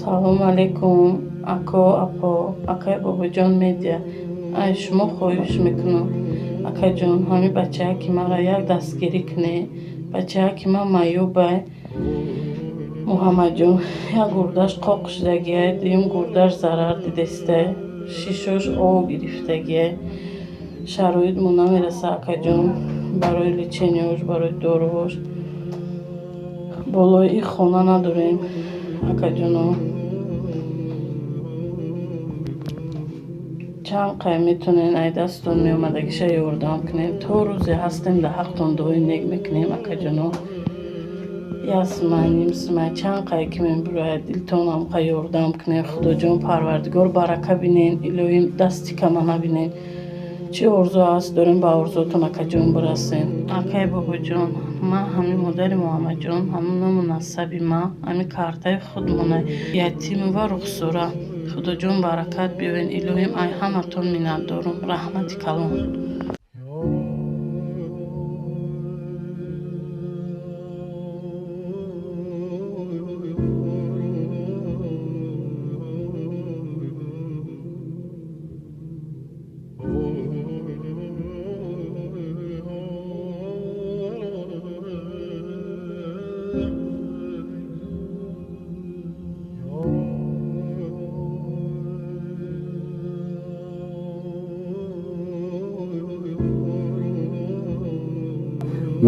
Салом алейкум, ако, апо, акай Бобоҷон Медиа. Ай шумо хоҳиш мекунам, акаҷон, ҳамин бачаяки маро як дастгирӣ кунед. Бачаяки ман маъюбай. Муҳаммадҷон, як гурдаш қоқ шудагиай, дуюм гурдаш зарар дидестай, шишош об гирифтагиай. Шароитмо намераса, акаҷон, барои лечения ш, барои доруҳош. Болои ин хона надорем, акаҷоно. Чанд қай метонен, ай дастон меомадагиша ёрдам кунем. То рӯзе ҳастем, дар ҳақтон дуои нек мекунем, акаҷоно. Як сумай, ним сумай, чанд қай ки мебурояд, дилтон ҳамқа ёрдам кунем. Худоҷон Парвардигор барака бинен, илоҳим дасти кама набинен. Чӣ орзу ҳаст дорем, ба орзуотон, акаҷон, бирасем. Акай Бобоҷон, ман ҳамин модари Муҳаммадҷон, ҳамин ному насаби ман, ҳамин картаи худмона, Ятимова Рухсора. Худоҷон баракат биёрен, илоҳим ай ҳаматон миннатдорум. Раҳмати калон.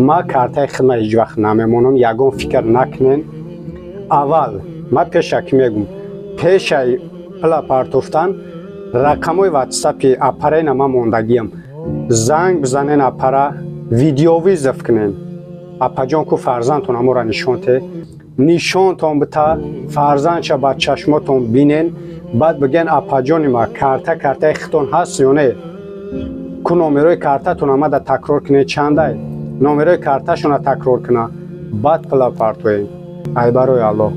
Ма картаи хидмат ҳеҷ вақт намемонам, ягон фикр накунен. Аввал ма пешакӣ мегум, пешаи пила партофтан рақамҳои ватсапи апарена ма мондагиям, занг бизанен, апара видеовызов кунен. Апаҷон, ку фарзандтон амора нишон те, нишонтон бита, фарзандша ба чашмотон бинен, баъд биген: апаҷони ма, карта картаи хитон ҳаст ё не? Ку номерои картатон амада такрор кунед, чандай номерои карташона такрор куна, баъд пила партоем. Ай барои Аллоҳ,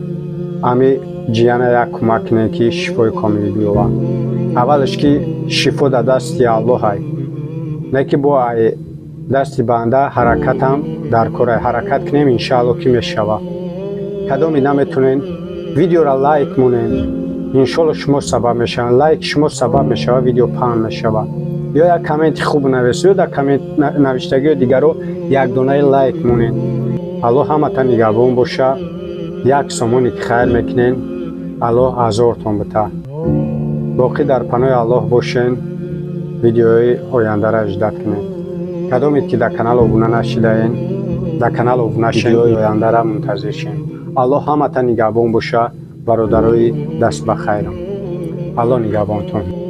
ами ҷияна як кӯмак кунем, ки шифои комил биёва. Аввалаш ки шифо дар дасти Аллоҳай, не ки бо ай дасти банда ҳаракатам дар корай. Ҳаракат кунем, иншаалло, ки мешава. Кадоми наметонен, видеора лайк монен, иншолло шумо сабаб мешаванд, лайк шумо сабаб мешава, видео паҳн мешава. Ё як комменти хуб навис, ё дар коммент навиштагиҳои дигаро як донаи лайк монед. Аллоҳ ҳамата нигаҳбон боша. Як сомоне ки хайр мекунен, Аллоҳ ҳазортон бита. Боқӣ дар паноҳи Аллоҳ бошен. Видеои ояндара ждать кунед. Кадомед ки дар канал обуна нашидаен, дар канал обуна шен, видеои ояндара мунтазир шен. Аллоҳ ҳамата нигаҳбон боша, бародарои дастбахайрам. Аллоҳ нигаҳбонтон.